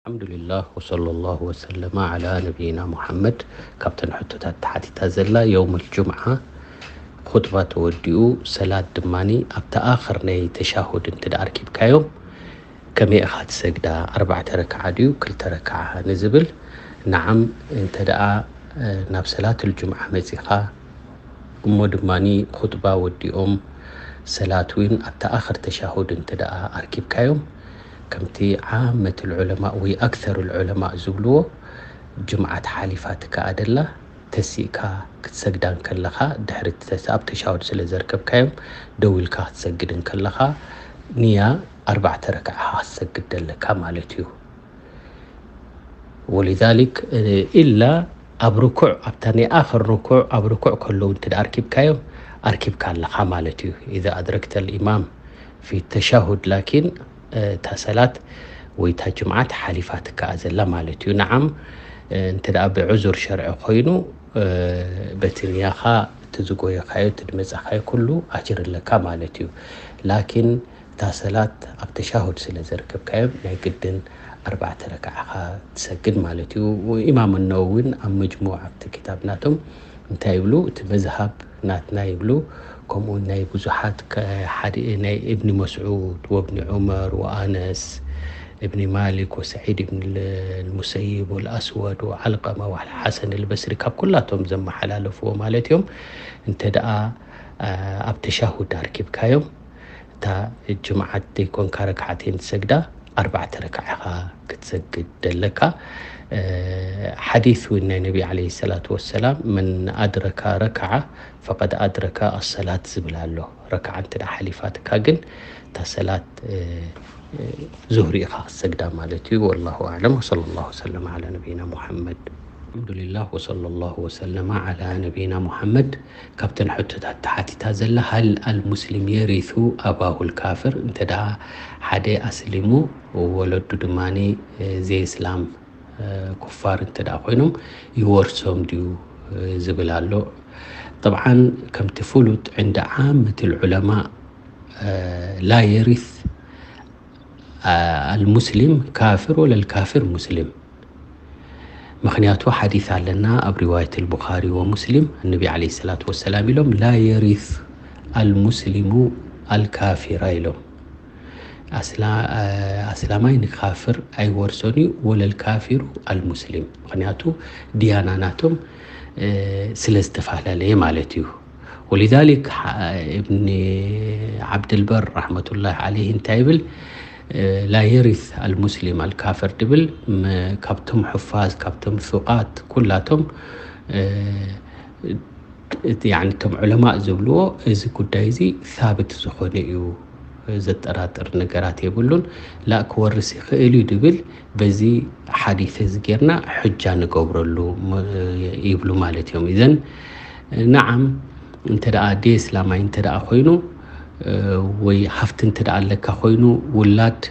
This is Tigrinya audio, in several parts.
الحمد لله وصلى الله وسلم على نبينا محمد። ካብተን ሕቶታት ተሓቲታ ዘላ የውመል ጁምዓ ኹጥባ ተወዲኡ ሰላት ድማኒ ኣብቲ ኣኽር ናይ ተሻሁድ እንተ ደኣ ኣርኪብካዮም ከመይ ኢኻ ትሰግዳ? ኣርባዕተ ረክዓ ድዩ ክልተ ረክዓ ንዝብል፣ ነዓም እንተ ደኣ ናብ ሰላትል ጁምዓ መጺኻ እሞ ድማኒ ኹጥባ ወዲኦም ሰላት እውን ኣብቲ ኣኽር ተሻሁድ እንተ ደኣ ኣርኪብካዮም ከምቲ ዓመት ዑለማእ ወይ ኣክተር ዑለማእ ዝብልዎ ጅምዓት ሓሊፋትካ ኣደላ ተሲእካ ክትሰግዳ እንከለኻ ድሕሪ እቲ ተስ- ኣብ ተሻሁድ ስለ ዘርከብካዮም ደው ኢልካ ክትሰግድ እንከለኻ ንያ ኣርባዕተ ረክዓ ክትሰግድ ደለካ ማለት እዩ። ወሊዛሊክ ኢላ ኣብ ርኩዕ ኣብታ ናይ ኣኽር ርኩዕ ኣብ ርኩዕ ከለዉ እንተ ኣርኪብካዮም ኣርኪብካ ኣለኻ ማለት እዩ። ኢዛ ኣድረክተ ልኢማም ፊ ተሻሁድ ላኪን እታ ሰላት ወይ እታ ጅምዓት ሓሊፋትካ ዘላ ማለት እዩ። ንዓም እንተ ደኣ ብዕዙር ሸርዒ ኮይኑ በቲ ንያኻ እቲ ዝጎየኻዮ እቲ ድመጻኻዮ ኩሉ ኣጅር ኣለካ ማለት እዩ። ላኪን እታ ሰላት ኣብ ተሻሁድ ስለ ዘርከብካዮም ናይ ግድን ኣርባዕተ ረክዓ ኢኻ ትሰግድ ማለት እዩ። ኢማም ነወዊ እውን ኣብ መጅሙዕ ኣብቲ ክታብ ናቶም እንታይ ይብሉ? እቲ መዝሃብ ናትና ይብሉ፣ ከምኡ ናይ ብዙሓት ከ- ሓደ ናይ እብኒ መስዑድ ወብኒ ዑመር ወኣነስ እብኒ ማሊክ ወሰዒድ እብኒ ልሙሰይብ ወልኣስወድ ወዓልቀማ ወሓሰን ልበስሪ ካብ ኩላቶም ዘመሓላለፍዎ ማለት እዮም። እንተ ደኣ ኣብ ተሻሁድ ኣርኪብካዮም እታ ጅምዓት ዘይኮንካ ረክዓተይን ትሰግዳ ኣርባዕተ ረክዓ ኢኻ ክትሰግድ ደለካ። ሓዲስ እውን ናይ ነቢ ዓለይሂ ሰላቱ ወሰላም መን ኣድረካ ረክዓ ፈቀድ ኣድረካ ኣሰላት ዝብል ኣሎ። ረክዓ እንተ ሓሊፋትካ ግን እታ ሰላት ዙህሪ ኢኻ ክትሰግዳ ማለት እዩ። ወላሁ ኣዕለም ወሰለ ላሁ ወሰለም ዓላ ነቢይና ሙሐመድ። ኣልሐምዱሊላህ ወሰለ ላሁ ወሰለማ ዓላ ነቢይና ሙሐመድ። ካብተን ሕቶታት ተሓቲታ ዘላ ሃል ኣልሙስሊም የሪሱ ኣባሁ ልካፍር እንተ ደኣ ሓደ ኣስሊሙ ወለዱ ድማ ዘይእስላም ኩፋር እንተ ደኣ ኮይኖም ይወርሶም ድዩ ዝብል ኣሎ። ጠብዓን ከምቲ ፍሉጥ ዕንዲ ዓመት ልዑለማ ላ የሪስ ኣልሙስሊም ካፍር ወለልካፍር ሙስሊም። ምክንያቱ ሓዲስ ኣለና ኣብ ሪዋየት ልቡኻሪ ወሙስሊም ነቢ ዓለይሂ ሰላቱ ወሰላም ኢሎም ላ የሪስ ኣልሙስሊሙ ኣልካፊራ ኢሎም። ኣስላማይ ንካፍር ኣይወርሶን እዩ ወለልካፊሩ ኣልሙስሊም። ምክንያቱ ድያና ናቶም ስለ ዝተፈላለየ ማለት እዩ። ወሊዛሊክ እብኒ ዓብድልበር ረሕመቱላሂ ዓለይህ እንታይ ይብል? ላ የሪስ ኣልሙስሊም ኣልካፍር ድብል ካብቶም ሕፋዝ ካብቶም ሱቃት ኩላቶም እቶም ዑለማእ ዝብልዎ እዚ ጉዳይ እዚ ሳብት ዝኾነ እዩ። ዘጠራጥር ነገራት የብሉን። ላእ ክወርስ ይኽእል እዩ ድብል በዚ ሓዲስ እዚ ጌርና ሕጃ ንገብረሉ ይብሉ ማለት እዮም። ኢዘን ነዓም እንተ ደኣ ኣደ እስላማይ እንተ ደኣ ኮይኑ ወይ ሃፍቲ እንተ ደኣ ኣለካ ኮይኑ ውላድ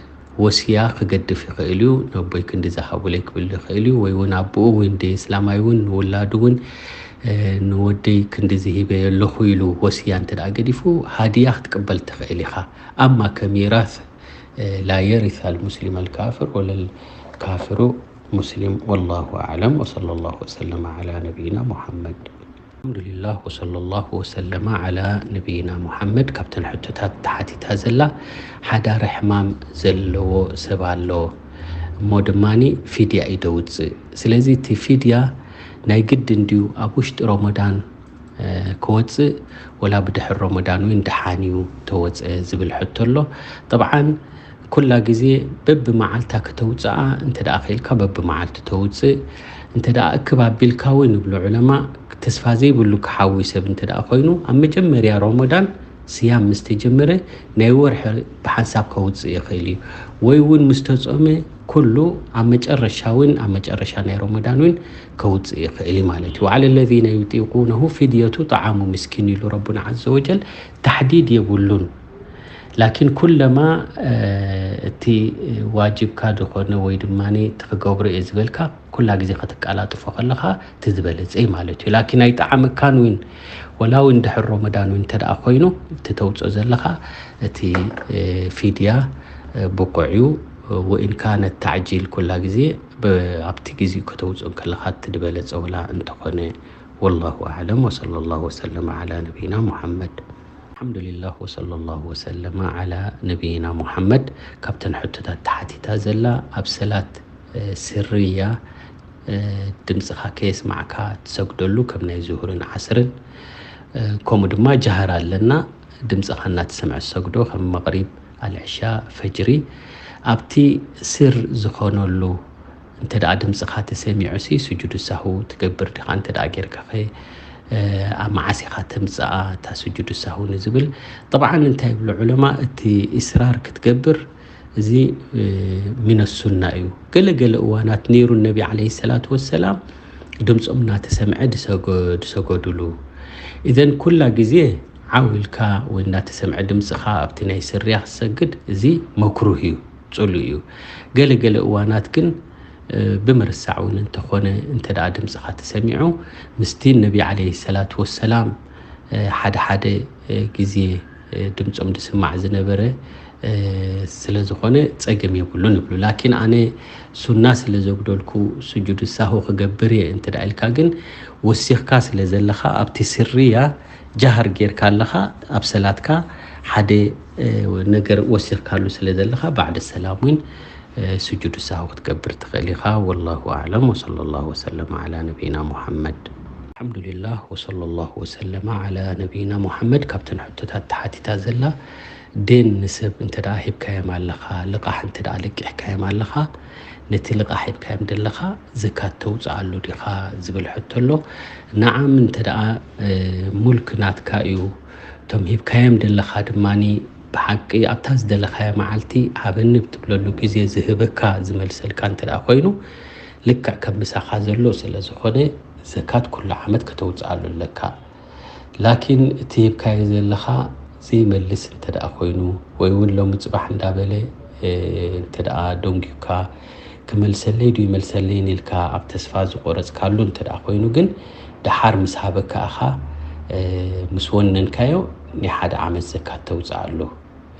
ወስያ ክገድፍ ይኽእል እዩ። ነቦይ ክንዲ ዝሃቡለይ ክብል ይኽእል እዩ። ወይ እውን ኣቦኡ ወይ እንደ እስላማይ እውን ንውላዱ እውን ንወደይ ክንዲ ዝሂበ ኣለኹ ኢሉ ወስያ እንተ ደኣ ገዲፉ ሃድያ ክትቅበል ትኽእል ኢኻ። ኣማ ከሚራስ ላ የሪስ ኣልሙስሊም ኣልካፍር ወለል ካፍሩ ሙስሊም። ወላሁ ኣዕለም ወሰለ ላሁ ወሰለም ዓላ ነቢይና ሙሐመድ። ኣልሐምዱሊላህ ወሰለ ላሁ ወሰለማ ዓላ ነቢይና ሙሐመድ። ካብተን ሕቶታት ተሓቲታ ዘላ ሓዳሪ ሕማም ዘለዎ ሰብ ኣሎ እሞ ድማ ፊድያ እዩ ደውፅእ። ስለዚ እቲ ፊድያ ናይ ግድን ድዩ ኣብ ውሽጢ ረመዳን ክወፅእ ወላ ብድሕሪ ረመዳን እውን ደሓን እዩ ተወፀ ዝብል ሕቶ ኣሎ። ጠብዓን ኩላ ግዜ በብመዓልታ ከተውፅኣ እንተ ደኣ ኽኢልካ በብመዓልቲ ተውፅእ። እንተ ደኣ እክብ ኣቢልካ እውን ይብሉ ዑለማ ተስፋ ዘይብሉ ክሓዊ ሰብ እንተ ደኣ ኮይኑ ኣብ መጀመርያ ረመዳን ስያም ምስ ተጀመረ ናይ ወርሒ ብሓንሳብ ከውፅእ ይኽእል እዩ። ወይ እውን ምስ ተጾመ ኩሉ ኣብ መጨረሻ እውን ኣብ መጨረሻ ናይ ረመዳን እውን ከውፅእ ይኽእል እዩ ማለት እዩ። ወዓለ ለዚነ ዩጢቁነሁ ፊድየቱ ጠዓሙ ምስኪን ኢሉ ረቡና ዓዘ ወጀል ታሕዲድ የብሉን። ላኪን ኩለማ እቲ ዋጅብካ ዝኾነ ወይ ድማ እቲ ክገብሮ እየ ዝበልካ ኩላ ግዜ ከተቃላጥፎ ከለኻ እቲ ዝበለፀ እዩ ማለት እዩ። ላኪን ኣይጠዓመካን እውን ወላ እውን ድሕር ረመዳን እውን እንተ ደኣ ኮይኑ እቲ ተውፅኦ ዘለኻ እቲ ፊድያ ብቑዕ እዩ። ወኢን ካነ ተዕጂል ኩላ ግዜ ብ-፣ ኣብቲ ግዜኡ ከተውፅኦ ከለኻ እቲ ዝበለፀ ወላ እንተኾነ። ወላሁ ኣዕለም። ወሰለ ላሁ ወሰለም ዓላ ነቢይና ሙሓመድ። ኣልሓምዱሊላህ ወሰለ ላሁ ወሰለመ ዓላ ነቢይና ሙሓመድ። ካብተን ሕቶታት ተሓቲታ ዘላ ኣብ ሰላት፣ እ፣ ስርያ፣ እ፣ ድምፅኻ ከየስማዕካ ትሰግደሉ ከም ናይ ዙሁርን ዓስርን፣ እ፣ ከምኡ ድማ ጃህር ኣለና። ድምፅኻ እናተሰምዐ ትሰግዶ ከም መቕሪብ፣ ኣልዕሻ፣ ፈጅሪ። ኣብቲ ስር ዝኾነሉ እንተ ደኣ ድምፅኻ ተሰሚዑ ሲ ስጁድ ሳሁ ትገብር ዲኻ? እንተ ደኣ ጌርካ ኸ፣ እ፣ ኣብ መዓስ ኢኻ ተምፅኣ እታ ስጁድ ሳሁ ንዝብል? ጠብዓን እንታይ ይብሉ ዑለማ፣ እቲ ኢስራር ክትገብር እዚ፣ እ፣ ሚነ ሱና እዩ። ገለ ገለ እዋናት ነይሩ ነቢ ዓለይሂ ሰላቱ ወሰላም ድምፆም እናተሰምዐ ድሰገ-፣ ድሰገዱሉ። ኢዘን ኩላ ግዜ ዓው ኢልካ ወይ እናተሰምዐ ድምፅኻ ኣብቲ ናይ ስርያ ክትሰግድ እዚ መክሩህ እዩ፣ ፅሉእ እዩ። ገለ ገለ እዋናት ግን፣ እ፣ ብምርሳዕ እውን እንተኾነ እንተ ደኣ ድምፅኻ ተሰሚዑ ምስቲ ነቢ ዓለይሂ ሰላቱ ወሰላም፣ እ፣ ሓደ ሓደ፣ እ፣ ግዜ፣ እ፣ ድምፆም ዝስማዕ ዝነበረ፣ እ፣ ስለ ዝኾነ ጸገም የብሉን ይብሉ። ላኪን ኣነ ሱና ስለ ዘጉደልኩ ስጁድ ሳሁ ክገብር እየ እንተ ደኣ ኢልካ ግን ወሲኽካ ስለ ዘለኻ ኣብቲ ስርያ ጃህር ጌርካ ኣለኻ ኣብ ሰላትካ ሓደ፣ እ፣ ነገር ወሲኽካሉ ስለ ዘለኻ ባዕደ ሰላም እውን፣ እ፣ ስጁድ ሳሁ ክትገብር ትኽእል ኢኻ። ወላሁ ኣዕለም። ወሰለ ላሁ ወሰለመ ዓላ ነቢይና ሙሓመድ። ኣልሓምዱሊላህ ወሰለ ላሁ ወሰለመ ዓላ ነቢይና ሙሓመድ። ካብተን ሕቶታት ተሓቲታ ዘላ፣ ዴን ንሰብ እንተ ደኣ ሂብካዮም ኣለኻ፣ ልቓሕ እንተ ደኣ ለቂሕካዮም ኣለኻ፣ ነቲ ልቓሕ ሂብካዮም ደለኻ ዘካት ተውፅኣሉ ዲኻ ዝብል ሕቶ ኣሎ። ነዓም እንተ ደኣ፣ እ፣ ሙልክ ናትካ እዩ፣ እቶም ሂብካዮም ደለኻ ድማኒ ብሓቂ ኣብታ ዝደለኻዮ መዓልቲ ሃበኒ ብትብለሉ ግዜ ዝህበካ ዝመልሰልካ እንተ ደኣ ኮይኑ፣ ልክዕ ከም ምሳኻ ዘሎ ስለ ዝኾነ ዘካት ኩሉ ዓመት ከተውፅኣሉ ኣለካ። ላኪን እቲ ሂብካዮ ዘለኻ ዘይመልስ እንተ ደኣ ኮይኑ፣ ወይ እውን ሎሚ ፅባሕ እንዳበለ፣ እ፣ እንተ ደኣ ደንጊዩካ፣ ክመልሰለይ ዶ ይመልሰለይን ኢልካ ኣብ ተስፋ ዝቆረፅካሉ እንተ ደኣ ኮይኑ ግን፣ ደሓር ምስ ሃበካ ኢኻ፣ እ፣ ምስ ወነንካዮ ናይ ሓደ ዓመት ዘካት ተውፅኣሉ።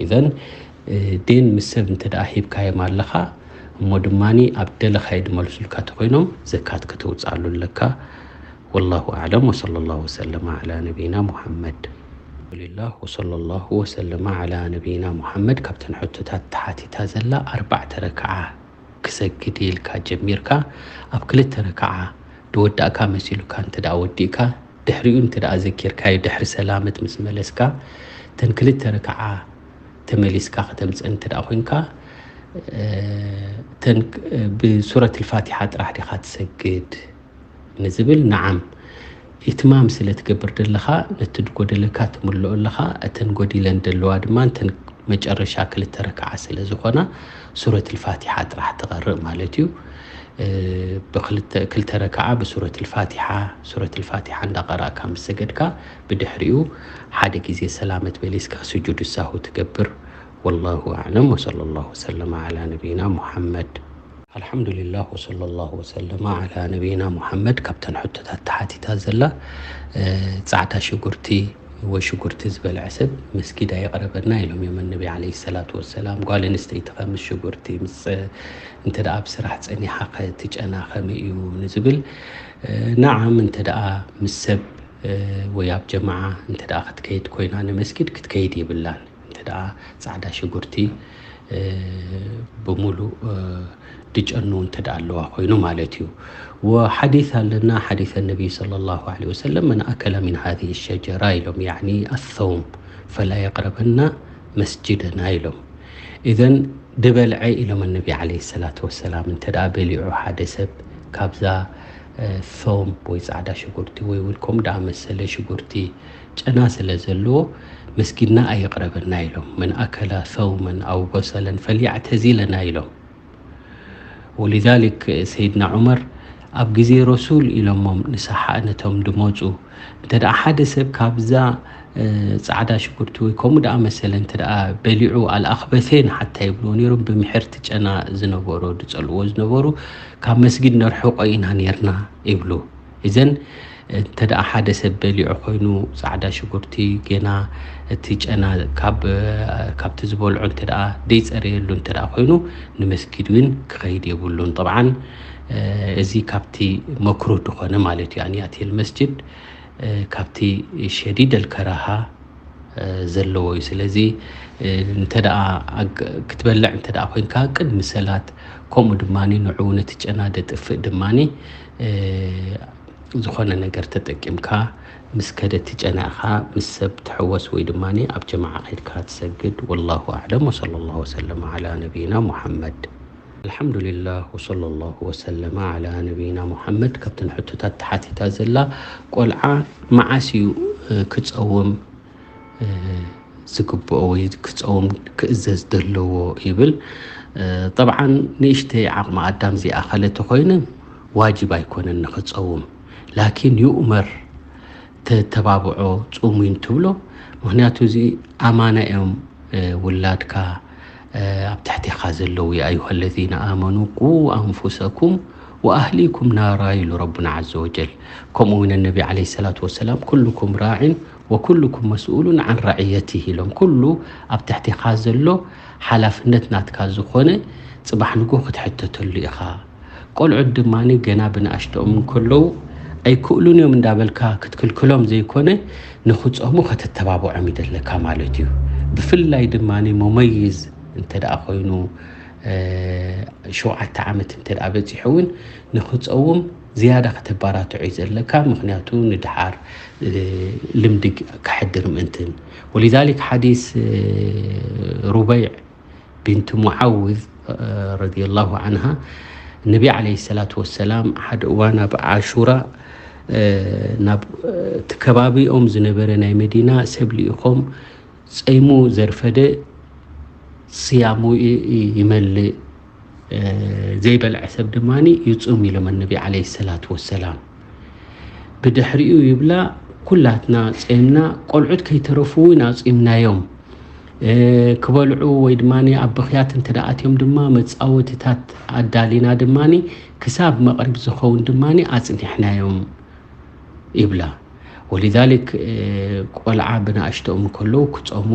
ኢዘን፣ እ፣ ዴን ምስ ሰብ እንተ ደኣ ሂብካዮም ኣለኻ፣ እሞ ድማኒ ኣብ ደለኻዮ ድመልሱልካ ተኾይኖም ዘካት ከተውፅኣሉ ኣለካ። ወላሁ ኣዕለም። ወሰለ ላሁ ወሰለመ ዓላ ነቢይና ሙሓመድ። ኣልሓምዱሊላህ ወሰለ ላሁ ወሰለመ ዓላ ነቢይና ሙሓመድ። ካብተን ሕቶታት ተሓቲታ ዘላ ኣርባዕተ ረክዓ ክሰግድ ኢልካ ጀሚርካ ኣብ ክልተ ረክዓ ድወዳእካ መሲሉካ እንተ ደኣ ወዲእካ፣ ድሕሪኡ እንተ ደኣ ዘኪርካዮ ድሕሪ ሰላመት ምስ መለስካ፣ እተን ክልተ ረክዓ ተመሊስካ ከተምፅእ እንተ ደኣ ኮይንካ፣ እ፣ እተን፣ እ፣ ብሱረት ልፋቲሓ ጥራሕ ዲኻ ትሰግድ ንዝብል፣ ነዓም። ኢትማም ስለ ትገብር ደለኻ፣ ነቲ ድጎደለካ ትምልኦ ኣለኻ፣ እተን ጎዲለን ደለዋ ድማ እተን መጨረሻ ክልተ ረክዓ ስለ ዝኾና፣ ሱረት ልፋቲሓ ጥራሕ ትቐርእ ማለት እዩ። እ፣ ብክልተ፣ ክልተ ረክዓ ብሱረት ልፋቲሓ፣ ሱረት ልፋቲሓ እንዳቐራእካ ምስ ሰገድካ፣ ብድሕሪኡ ሓደ ግዜ ሰላመት መሊስካ ስጁድ ሳሁ ትገብር። ወላሁ ኣዕለም። ወሰለ ላሁ ወሰለመ ዓላ ነቢይና ሙሓመድ። ኣልሓምዱሊላህ ወሰለ ላሁ ወሰለመ ዓላ ነቢይና ሙሓመድ። ካብተን ሕቶታት ተሓቲታ ዘላ፣ እ፣ ጻዕዳ ሽጉርቲ ወይ ሽጉርቲ ዝበልዐ ሰብ መስጊድ ኣይቕረበና ኢሎም እዮም ነቢ ዓለይሂ ሰላቱ ወሰላም። ጓል ኣንስተይቲ ከ ምስ ሽጉርቲ ምስ፣ እንተ ደኣ ኣብ ስራሕ ጸኒሓ ከ እቲ ጨና ከመይ እዩ ንዝብል፣ እ፣ ነዓም እንተ ደኣ ምስ ሰብ፣ እ፣ ወይ ኣብ ጀማዓ እንተ ደኣ ክትከይድ ኮይና ንመስጊድ ክትከይድ የብላን። እንተ ደኣ ጻዕዳ ሽጉርቲ፣ እ፣ ብምሉእ፣ እ፣ ድጨኑ እንተ ደኣ ኣለዋ ኮይኑ ማለት እዩ። ወሓዲስ ኣለና፣ ሓዲስ ነቢይ ሰለላሁ ዐለይሂ ወሰለም፣ "መን ኣከለ ሚን ሃዚሂ ሸጀራ" ኢሎም፣ ያዕኒ ኣሰውም፣ "ፈላ የቕረበና መስጅደና" ኢሎም። ኢዘን ድበልዐ ኢሎም ነቢ ዐለይሂ ሰላቱ ወሰላም፣ እንተ ደኣ በሊዑ ሓደ ሰብ ካብዛ፣ እ፣ ሶም ወይ ጻዕዳ ሽጉርቲ ወይ እውን ከምኡ ደኣ መሰለ ሽጉርቲ ጨና ስለ ዘለዎ መስጊድና ኣይቕረበና ኢሎም። "መን ኣከለ ሰውመን ኣው በሰለን ፈልያዕተዚለና" ኢሎም። ወሊዛሊክ ሰይድና ዑመር ኣብ ግዜ ረሱል ኢሎሞም ንሳሓ ነቶም ድመፁ፣ እንተ ደኣ ሓደ ሰብ ካብዛ፣ እ፣ ጻዕዳ ሽጉርቲ ወይ ከምኡ ደኣ መሰለ እንተ ደኣ በሊዑ፣ ኣልኣኽበሴን ሓታ ይብልዎ ነይሮም፣ ብምሕርቲ ጨና ዝነበሮ፣ ዝጸልዎ ዝነበሩ፣ ካብ መስጊድ ነርሕቆ ኢና ነይርና ይብሉ። እዘን እንተ ደኣ ሓደ ሰብ በሊዑ ኮይኑ ጻዕዳ ሽጉርቲ፣ ገና እቲ ጨና ካብ፣ ካብቲ ዝበልዖ እንተ ደኣ ደይጸረየሉ እንተ ደኣ ኮይኑ፣ ንመስጊድ እውን ክኸይድ የብሉን። ጠብዓን፣ እ፣ እዚ ካብቲ መክሩህ ዝኾነ ማለት እዩ። ኣን ያእትየል መስጅድ፣ እ፣ ካብቲ ሸዲደል ከራሃ፣ እ፣ ዘለዎ እዩ። ስለዚ፣ እ፣ እንተ ደኣ ኣግ-፣ ክትበልዕ እንተ ደኣ ኮይንካ፣ ቅድሚ ሰላት፣ ከምኡ ድማ ንዕኡ ነቲ ጨና ደጥፍእ ድማ፣ እ፣ ዝኾነ ነገር ተጠቂምካ፣ ምስ ከደ እቲ ጨና ኢኻ ምስ ሰብ ትሕወስ ወይ ድማ ኣብ ጀማዓ ከይድካ ትሰግድ። ወላሁ ኣዕለም፣ ወሰለላሁ ወሰለም ዓላ ነቢይና ሙሐመድ። ኣልሓምዱሊላህ፣ ወሰለላሁ ወሰለመ ዓላ ነቢይና ሙሐመድ። ካብተን ሕቶታት ተሓቲታ ዘላ፣ ቆልዓ መዓስ እዩ፣ እ፣ ክጸውም፣ እ፣ ዝግብኦ ወይ ክጸውም ክእዘዝ ዘለዎ ይብል። እ፣ ጠብዓን ንእሽተይ ዓቕሚ ኣዳም ዘይኣኸለ ተኾይነ ዋጅብ ኣይኮነን ንኽጸውም። ላኪን ይኡመር፣ ተተባብዖ፣ ጽሙይ እንትብሎ። ምኽንያቱ እዚ ኣማና እዮም፣ እ፣ ውላድካ፣ እ፣ ኣብ ትሕቴኻ ዘለዉ። ያ ኣዩሃ ለዚነ ኣመኑ ቁ ኣንፉሰኩም ወኣህሊኩም ናራ ኢሉ ረቡና ዐዘ ወጀል። ከምኡ እውን ነቢ ዓለይሂ ሰላቱ ወሰላም ኩሉኩም ራዒን ወኩሉኩም መስኡሉን ዓን ራዕየቲህ ኢሎም። ኩሉ ኣብ ትሕቴኻ ዘሎ ሓላፍነት ናትካ ዝኾነ ጽባሕ ንግሆ ክትሕተተሉ ኢኻ። ቆልዑት ድማ ገና ብንኣሽቶኦም እንከለዉ ኣይክእሉን እዮም እንዳበልካ ክትክልክሎም ዘይኮነ ንኽጾሙ ከተተባብዖም ይደለካ ማለት እዩ። ብፍላይ ድማ ሙመይዝ እንተ ደኣ ኮይኑ፣ እ፣ ሸውዓተ ዓመት እንተ ደኣ በጺሑ እውን ንኽጸውም ዝያዳ ከተባራትዑ እዩ ዘለካ። ምኽንያቱ ንድሓር፣ እ፣ ልምዲ ከሕድር ምእንትን። ወሊዛሊክ ሓዲስ፣ እ፣ ሩበይዕ ቢንት ሙዓውዝ፣ እ፣ ረዲየላሁ ዓንሃ፣ ነቢ ዓለይሂ ሰላቱ ወሰላም ሓደ እዋን ኣብ ዓሹራ፣ እ፣ ናብ፣ እ፣ እቲ ከባቢኦም ዝነበረ ናይ መዲና ሰብ ልኢኾም፣ ጸይሙ ዘርፈደ ስያሙ ይ-፣ ይ-፣ ይመልእ፣ እ፣ ዘይበልዐ ሰብ ድማ ይጹም ኢሎም ነቢ ዓለይሂ ሰላቱ ወሰላም። ብድሕሪኡ ይብላ፣ ኩላትና ጸይምና፣ ቆልዑት ከይተረፉ እውን ኣጽሚምናዮም። እ፣ ክበልዑ ወይ ድማ ኣብ ብኽያት እንተ ደኣ ኣትዮም ድማ መጻወትታት ኣዳሊና ድማ ክሳብ መቕሪብ ዝኸውን ድማ ኣጽኒሕናዮም ይብላ። ወሊዛሊክ፣ እ፣ ቆልዓ ብንኣሽቶኦም እንከለዉ ክጾሙ፣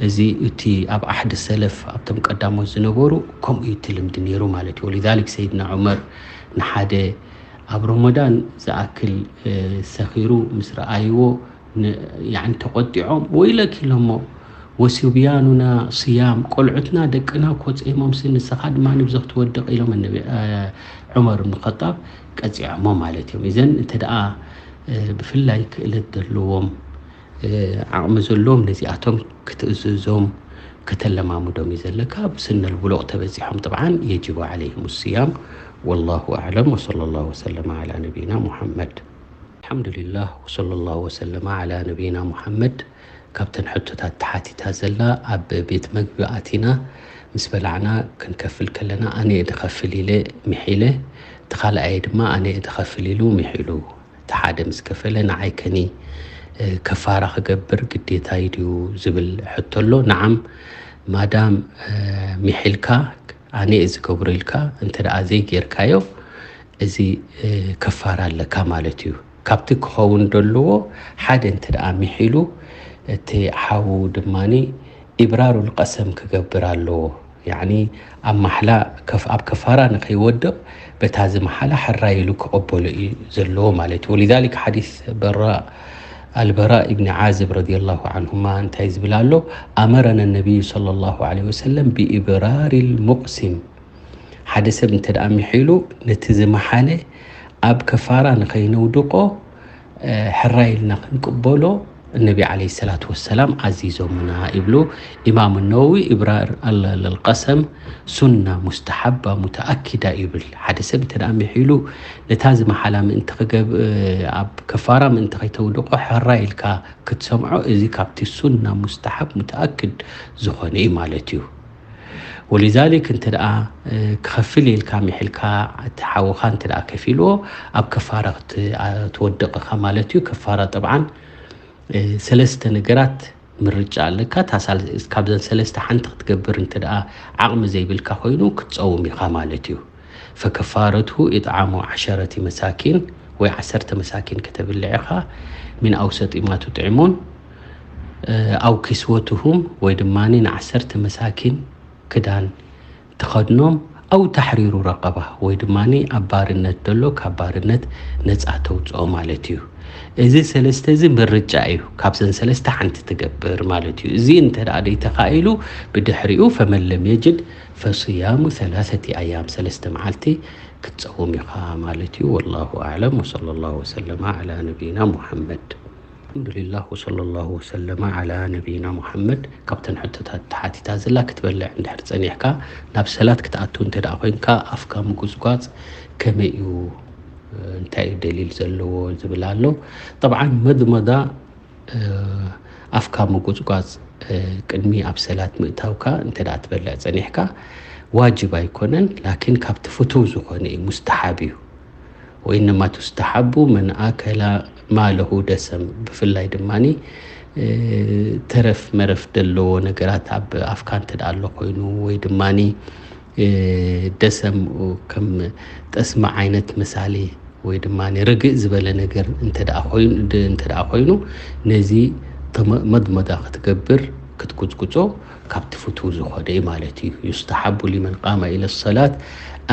እዚ እቲ ኣብ ዓህዲ ሰለፍ፣ ኣብቶም ቀዳሞት ዝነበሩ፣ ከምኡ እዩ እቲ ልምዲ ነይሩ ማለት እዩ። ወሊዛሊክ ሰይድና ዑመር ንሓደ ኣብ ረመዳን ዝኣክል፣ እ፣ ሰኺሩ ምስ ረኣይዎ፣ ን-፣ ያዕኒ ተቖጢዖም፣ "ወይለክ" ኢሎሞ፣ "ወስብያኑና ስያም፣ ቆልዑትና ደቅና እኮ ጸይሞምሲ ንስኻ ድማ ንብዚ ክትወድቕ" ኢሎም ነቢ፣ እ፣ ዑመር ብን ኸጣብ ቀጺዖሞ ማለት እዮም። እዘን እንተ ደኣ፣ እ፣ ብፍላይ ክእለት ዘለዎም፣ እ፣ ዓቕሚ ዘለዎም ነዚኣቶም ክትእዝዞም ከተለማምዶም እዩ ዘለካ። ኣብ ስነል ቡሉቕ ተበጺሖም ጥብዓን የጅቡ ዓለይሂም ስያም። ወላሁ ኣዕለም፣ ወሰለላሁ ወሰለመ ዓላ ነቢይና ሙሐመድ። ኣልሓምዱሊላህ፣ ወሰለላሁ ወሰለመ ዓላ ነቢይና ሙሐመድ። ካብተን ሕቶታት ተሓቲታ ዘላ፣ ኣብ ቤት መግቢ ኣቲና ምስ በላዕና ክንከፍል ከለና ኣነ እየ ድኸፍል ኢለ ሚሒለ፣ እቲ ካልኣየ ድማ ኣነ እየ ድኸፍል ኢሉ ሚሒሉ። እቲ ሓደ ምስ ከፈለ ንዓይ ከኒ፣ እ፣ ከፋራ ክገብር ግዴታይ ድዩ ዝብል ሕቶ ኣሎ። ነዓም፣ ማዳም፣ እ፣ ሚሒልካ ኣነ እየ ዝገብሮ ኢልካ እንተ ደኣ ዘይጌርካዮ፣ እዚ፣ እ፣ ከፋራ ኣለካ ማለት እዩ። ካብቲ ክኸውን ዘለዎ ሓደ እንተ ደኣ ሚሒሉ፣ እቲ ሓዉ ድማኒ ኢብራሩል ቀሰም ክገብር ኣለዎ። ያዕኒ ኣብ ማሕላ ከፍ-፣ ኣብ ከፋራ ንኸይወድቕ በታ እዚ መሓላ ሕራይ ኢሉ ክቕበሎ እዩ ዘለዎ ማለት እዩ። ወሊዛሊክ ሓዲስ በራ፣ ኣልበራ ኢብኒ ዓዝብ ረዲየላሁ ዓንሁማ እንታይ ዝብል ኣሎ? ኣመረነ ነቢዩ ሰለላሁ ዓለይሂ ወሰለም ብኢብራሪል ሙቅሲም። ሓደ ሰብ እንተ ደኣ ሚሒሉ ነቲ ዝመሓለ ኣብ ከፋራ ንኸይነውድቆ፣ እ፣ ሕራይ ኢልና ክንቅበሎ እነቢ ዓለይሂ ሰላቱ ወሰላም ኣዚዞምና ይብሉ። ኢማም ነወዊ ኢብራር ኣል-፣ ኣልቀሰም ሱና ሙስተሓባ ሙተኣኪዳ ይብል። ሓደ ሰብ እንተ ደኣ ሚሒሉ ነታ ዝመሓላ ምእንቲ ክገብ-፣ እ፣ ኣብ ከፋራ ምእንቲ ከይተውድቆ ሕራይ ኢልካ ክትሰምዖ፣ እዚ ካብቲ ሱና ሙስተሓብ ሙተኣክድ ዝኾነ እዩ ማለት እዩ። ወሊዛሊክ እንተ ደኣ፣ እ፣ ክኸፍል ኢልካ ሚሒልካ፣ እቲ ሓውኻ እንተ ደኣ ከፊልዎ፣ ኣብ ከፋራ ክት-፣ ኣ-፣ ትወድቕ ኢኻ ማለት እዩ። ከፋራ ጠብዓን፣ እ፣ ሰለስተ ነገራት ምርጫ ኣለካ። እታ ሳል-፣ ካብዘን ሰለስተ ሓንቲ ክትገብር እንተ ደኣ ዓቕሚ ዘይብልካ ኮይኑ፣ ክትጸውም ኢኻ ማለት እዩ። ፈከፋረትሁ ኢጥዓሙ ዓሸረቲ መሳኪን፣ ወይ ዓሰርተ መሳኪን ከተብልዕ ኢኻ፣ ሚን ኣውሰጢ ማ ቱጥዕሙን፣ ኣው ኪስወትሁም፣ ወይ ድማ ንዓሰርተ መሳኪን ክዳን ትኸድኖም፣ ኣው ታሕሪሩ ረቀባ፣ ወይ ድማ ኣብ ባርነት ዘሎ ካብ ባርነት ነፃ ተውፅኦ ማለት እዩ። እዚ ሰለስተ እዚ ምርጫ እዩ። ካብዘን ሰለስተ ሓንቲ ትገብር ማለት እዩ። እዚ እንተ ደኣ ዘይተኻኢሉ ብድሕሪኡ ፈመን ለም የጅድ ፈስያሙ ሰላሰቲ ኣያም፣ ሰለስተ መዓልቲ ክትፀውም ኢኻ ማለት እዩ። ወላሁ ኣዕለም ወሰለ ላሁ ወሰለማ ዓላ ነቢይና ሙሐመድ። ኣልሓምዱሊላህ ወሰለ ላሁ ወሰለማ ዓላ ነቢይና ሙሐመድ። ካብተን ሕቶታት ተሓቲታ ዘላ ክትበልዕ እንድሕር ፀኒሕካ ናብ ሰላት ክትኣቱ እንተ ደኣ ኮይንካ ኣፍካ ምጉፅጓፅ ከመይ እዩ? እንታይ እዩ ደሊል ዘለዎ ዝብል ኣሎ። ጠብዓን መድመዳ ኣፍካ ምጉፅጓፅ ቅድሚ ኣብ ሰላት ምእታውካ እንተ ደኣ ትበልዕ ፀኒሕካ ዋጅብ ኣይኮነን፣ ላኪን ካብቲ ፍቱው ዝኾነ እዩ፣ ሙስተሓብ እዩ። ወኢነማ ቱስተሓቡ መን ኣከላ ማ ለሁ ደሰም፣ ብፍላይ ድማ ተረፍ መረፍ ዘለዎ ነገራት ኣብ ኣፍካ እንተ ደኣ ኣሎ ኮይኑ፣ ወይ ድማ ደሰም ከም ጠስሚ ዓይነት መሳሊ ወይ ድማ ርግእ ዝበለ ነገር እንተ ደኣ ኮይኑ፣ ድ-፣ እንተ ደኣ ኮይኑ፣ ነዚ ተመ-፣ መድመዳ ክትገብር፣ ክትጉጽጉጾ ካብቲ ፍቱው ዝኾነ እዩ ማለት እዩ። ዩስተሓቡ ሊመን ቃመ ኢለ ሰላት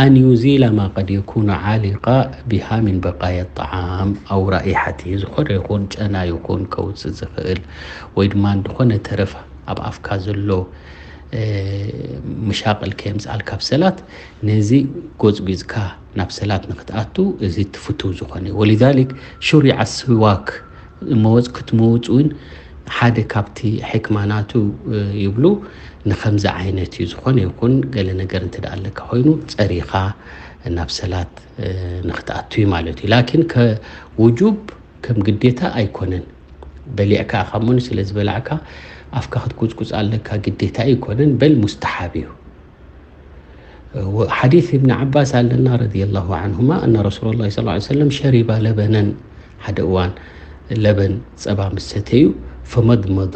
ኣን ዩዚለ ማ ቀድ የኩኑ ዓሊቃ ቢሃ ሚን በቃየ ጣዓም ኣው ራኢሓቲ፣ ዝኾነ ይኹን ጨና ይኹን ከውጽእ ዝኽእል ወይ ድማ ዝኾነ ተረፍ ኣብ ኣፍካ ዘሎ፣ እ፣ መሻቕል ከየምጽኣልካ ኣብ ሰላት፣ ነዚ ጎጽጒጽካ ናብ ሰላት ንኽትኣቱ እዚ እቲ ፍቱው ዝኾነ እዩ። ወሊዛሊክ ሹሪዐ ስዋክ፣ መወጽ-፣ ክትመውጽ እውን ሓደ ካብቲ ሕክማ ናቱ፣ እ፣ ይብሉ፣ ንኸምዚ ዓይነት እዩ። ዝኾነ ይኹን ገለ ነገር እንተ ደኣ ኣለካ ኮይኑ ጸሪኻ ናብ ሰላት፣ እ፣ ንኽትኣቱ እዩ ማለት እዩ። ላኪን ከውጁብ ከም ግዴታ ኣይኮነን። በሊዕካ ኢኻ እሞ ስለ ዝበላዕካ ኣፍካ ክትጉጽጉጽ ኣለካ ግዴታ ኣይኮነን፣ በል ሙስተሓብ እዩ። ወ-፣ ሓዲስ እብን ዓባስ ኣለና ረዲየላሁ ዓንሁማ፣ ኣነ ረሱሉላህ ሰለላሁ ዐለይሂ ወሰለም ሸሪባ ለበነን፣ ሓደ እዋን ለበን ጸባ ምስ ሰተዩ፣ ፈመድመዳ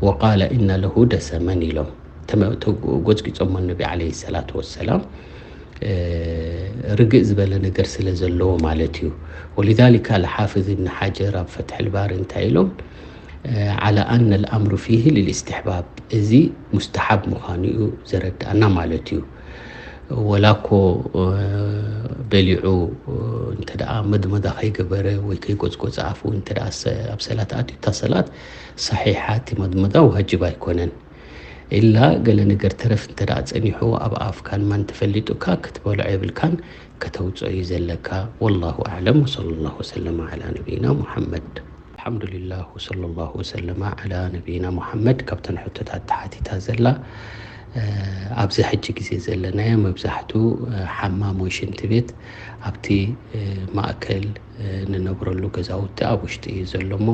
ወቃለ ኢነ ለሁ ደሰመን ኢሎም ተመ-፣ ተጎ-፣ ጎጽጊጾሞ ነቢ ዐለይሂ ሰላቱ ወሰላም፣ እ፣ ርግእ ዝበለ ነገር ስለ ዘለዎ ማለት እዩ። ወሊዛሊካ ልሓፍዝ እብን ሓጀር ኣብ ፈትሕል ባሪ እንታይ ኢሎም? እ፣ ዓላ ኣነ ልኣምሩ ፊሂ ልልእስትሕባብ፣ እዚ ሙስተሓብ ምዃኑ እዩ ዘረድኣና ማለት እዩ። ወላ እኮ፣ እ፣ በሊዑ፣ እ፣ እንተ ደኣ መድመዳ ከይገበረ ወይ ከይጎጽጎጸ ኣፉ እንተ ደኣ ሰ-፣ ኣብ ሰላት ኣትዩ፣ እታ ሰላት ሰሒሓ፣ እቲ መድመዳ ዋጅብ ኣይኮነን። ኢላ ገለ ነገር ተረፍ እንተ ደኣ ጸኒሑ ኣብ ኣፍካን ማን ተፈሊጡካ ክትበልዖ የብልካን፣ ከተውጽኦ እዩ ዘለካ። ወላሁ ኣዕለም ወሰለላሁ ወሰለመ ዓላ ነቢይና ሙሐመድ። ኣልሓምዱሊላህ ወሰለላሁ ወሰለመ ዓላ ነቢይና ሙሐመድ። ካብተን ሕቶታት ተሓቲታ ዘላ፣ እ፣ ኣብዚ ሕጂ ግዜ ዘለናዮ መብዛሕቱ፣ እ፣ ሓማም ወይ ሽንቲ ቤት ኣብቲ፣ እ፣ ማእከል፣ እ፣ ንነብረሉ ገዛውቲ ኣብ ውሽጢ እዩ ዘሎ እሞ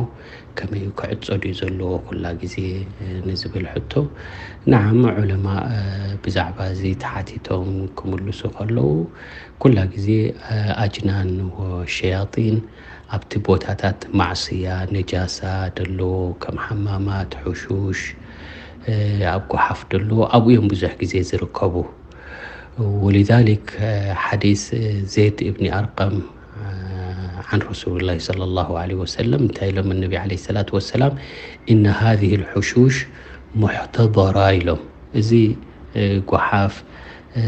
ከመይ እዩ ክዕጾ ድዩ ዘለዎ ኩላ ግዜ፣ እ፣ ንዝብል ሕቶ፣ ነዓም ዑለማ፣ እ፣ ብዛዕባ እዚ ተሓቲቶም ክምልሱ ከለዉ ኩላ ግዜ፣ እ፣ ኣጅናን ወሸያጢን ኣብቲ ቦታታት ማዕስያ፣ ነጃሳ ደለዎ፣ ከም ሓማማት፣ ሕሹሽ፣ እ፣ ኣብ ጓሓፍ ደለዎ፣ ኣብኡ እዮም ብዙሕ ግዜ ዝርከቡ። ወሊዛሊክ፣ እ፣ ሓዲስ፣ እ፣ ዜድ እብኒ ኣርቀም፣ እ፣ ዓን ረሱሉላሂ ሰለላሁ ዐለይሂ ወሰለም እንታይ ኢሎም? ነቢ ዐለይሂ ሰላቱ ወሰላም፣ "ኢነ ሃዚሂል ሕሹሽ ሙሕተደራ" ኢሎም። እዚ፣ እ፣ ጓሓፍ፣ እ፣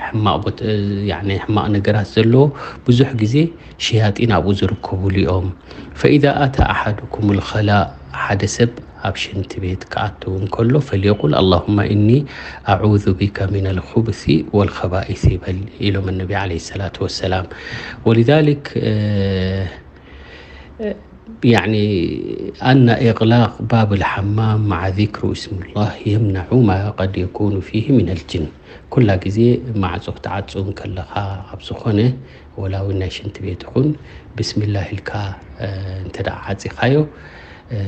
ሕማቕ ቦት-፣ እ፣ ያኒ ሕማቕ ነገራት ዘለዎ ብዙሕ ግዜ ሸያጢን ኣብኡ ዝርከቡሉ እዮም። ፈኢዛ ኣታ ኣሓዱኩሙል ኸላእ፣ ሓደ ሰብ ኣብ ሽንቲ ቤት ክኣቱ እንከሎ፣ ፈልየቁል፣ "ኣላሁመ ኢኒ ኣዑዙ ቢከ ሚነል ኹብሲ ወል ኸባኢስ" ይበል ኢሎም ነቢ ዐለይሂ ሰላቱ ወሰላም። ወሊዛሊክ፣ እ፣ ያኒ ኣነ ኢቕላቕ ባብል ሓማም መዓ ዚክሩ እስሙላህ የምነዑ ማ ቀድ የኩኑ ፊሂ ሚነል ጅን። ኩላ ግዜ ማዕጾ ክትዓጹ እንከለኻ ኣብ ዝኾነ ወላ እውን ናይ ሽንቲ ቤት ይኹን ብስሚላህ ኢልካ፣ እ፣ እንተ ደኣ ዓጺኻዮ፣ እ፣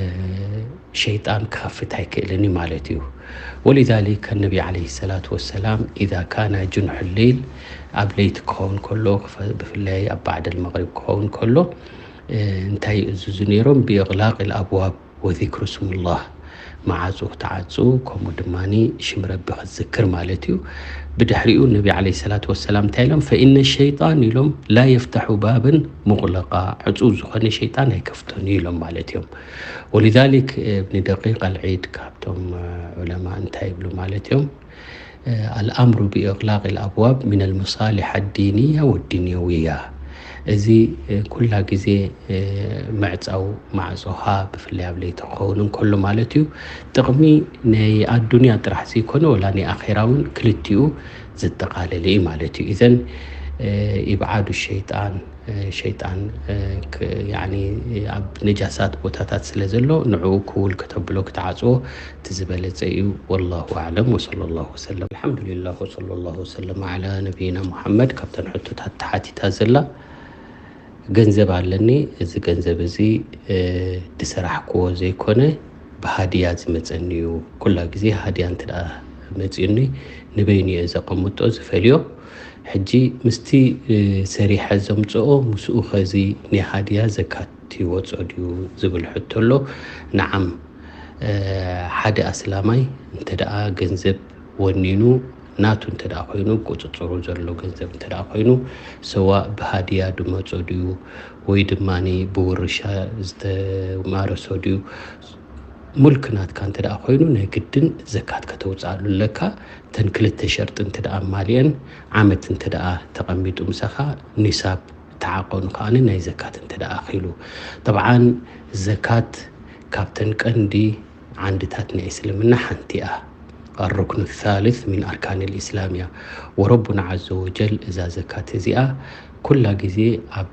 ሸይጣን ክኸፍት ኣይክእልን እዩ ማለት እዩ። ወሊዛሊክ ነቢ ዐለይሂ ሰላቱ ወሰላም ኢዛ ካነ ጁንሑ ሌይል፣ ኣብ ለይቲ ክኸውን ከሎ፣ ክፈ-፣ ብፍላይ ኣብ ባዕደል መቕሪብ ክኸውን ከሎ፣ እ፣ እንታይ ይእዝዙ ነይሮም? ብኢቕላቅ ልኣብዋብ ወዚክሩ ስሙላህ፣ መዓጹ ክትዓጹ፣ ከምኡ ድማ ሽም ረቢ ክትዝክር ማለት እዩ። ብድሕሪኡ ነቢ ዓለይሂ ሰላቱ ወሰላም እንታይ ኢሎም? ፈኢነ ሸይጣን ኢሎም፣ ላ የፍተሑ ባበን ሙቕለቃ፣ ዕጹው ዝኾነ ሸይጣን ኣይከፍቶን እዩ ኢሎም ማለት እዮም። ወሊዛሊክ እብኒ ደቂቅ ኣልዒድ ካብቶም ዑለማ እንታይ ይብሉ ማለት እዮም? ኣልኣምሩ ብኢቕላቅ ኣልኣብዋብ ሚነል መሳሊሕ ኣዲንያ ወድንያውያ። እዚ ኩላ ግዜ ምዕፃው ማዕፆኻ ብፍላይ ኣብ ለይቲ ክኸውን እንከሎ ማለት እዩ። ጥቕሚ ናይ ኣዱንያ ጥራሕ ዘይኮነ ወላ ናይ ኣኼራ እውን ክልቲኡ ዘጠቓለለ እዩ ማለት እዩ። ኢዘን ኢብዓዱ ሸይጣን ሸይጣን ኣብ ነጃሳት ቦታታት ስለ ዘሎ ንዕኡ ክውል ከተብሎ ክትዓፅዎ እቲ ዝበለፀ እዩ። ወላሁ ኣዕለም ወሰለ ላሁ ወሰለም። ኣልሓምዱሊላህ ወሰለ ላሁ ወሰለም ዓላ ነቢይና ሙሓመድ። ካብተን ሕቶታት ተሓቲታ ዘላ ገንዘብ ኣለኒ፣ እዚ ገንዘብ እዚ ድሰራሕክዎ ዘይኮነ ብሃድያ ዝመፀኒ እዩ። ኩላ ግዜ ሃድያ እንተ ደኣ መፅኡኒ ንበይኑ እየ ዘቐምጦ ዝፈልዮ። ሕጂ ምስቲ ሰሪሐ ዘምፅኦ ምስኡ ኸዚ ናይ ሃድያ ዘካት ይወፅኦ ድዩ ዝብል ሕቶ ኣሎ። ነዓም ሓደ ኣስላማይ እንተ ደኣ ገንዘብ ወኒኑ ናቱ እንተ ደኣ ኮይኑ ቁፅፅሩ ዘሎ ገንዘብ እንተ ደኣ ኮይኑ ሰዋእ ብሃድያ ድመፆ ድዩ ወይ ድማ ብውርሻ ዝተማረሶ ድዩ ሙልክ ናትካ እንተ ደኣ ኮይኑ ናይ ግድን ዘካት ከተውፅኣሉ ኣለካ። እተን ክልተ ሸርጢ እንተ ደኣ ኣማሊአን ዓመት እንተ ደኣ ተቐሚጡ ምሳኻ ኒሳብ ተዓቐኑ ከኣ ናይ ዘካት እንተ ደኣ ኣኺሉ። ጠብዓን ዘካት ካብተን ቀንዲ ዓንድታት ናይ እስልምና ሓንቲ እያ። ኣሩክኑ ሳልስ ሚን ኣርካን ልእስላም እያ። ወረቡና ዓዘ ወጀል እዛ ዘካት እዚኣ ኩላ ግዜ ኣብ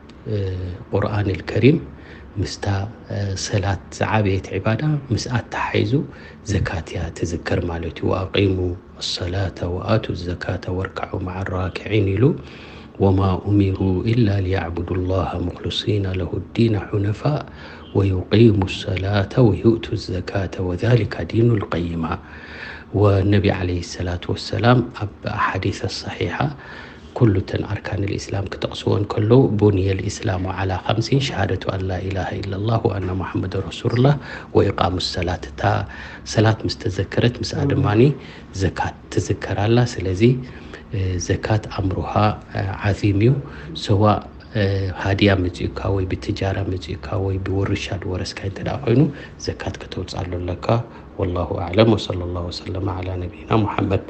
ቁርኣን ልከሪም ምስታ ሰላት ዝዓበየት ዕባዳ ምስ ኣተሓሒዙ ዘካት እያ ትዝከር ማለት እዩ። ወኣቂሙ ኣሰላተ ወኣቱ ዘካተ ወርካዑ መዓ ራኪዒን ኢሉ። ወማ ኡሚሩ ኢላ ሊያዕቡዱ ላሃ ሙክልሲና ለሁ ዲነ ሑነፋእ ወዩቂሙ ሰላተ ወዩእቱ ዘካተ ወዛሊካ ዲኑ ልቀይማ። ወነቢ ዓለይሂ ሰላቱ ወሰላም ኣብ ሓዲሰ ሰሒሓ ኩሉ እተን ኣርካን ልእስላም ክጠቕስወን ከለዉ ቡንየ ልእስላሙ ዓላ ከምሲን ሸሃደቱ ኣን ላ ኢላሃ ኢለላህ ወኣና ሙሓመድ ረሱሉላህ ወኢቃሙ ሰላት። እታ ሰላት ምስ ተዘከረት ምስኣ ድማ ዘካት ትዝከር ኣላ። ስለዚ ዘካት ኣምሩሃ ዓዚም እዩ። ሰዋእ ሃድያ መፂኡካ ወይ ብትጃራ መፂኡካ ወይ ብውርሻ ድወረስካ እንተ ደኣ ኮይኑ ዘካት ከተውፅኣሉ ኣለካ። ወላሁ ኣዕለም ወሰለ ላሁ ወሰለመ ዓላ ነቢይና ሙሓመድ።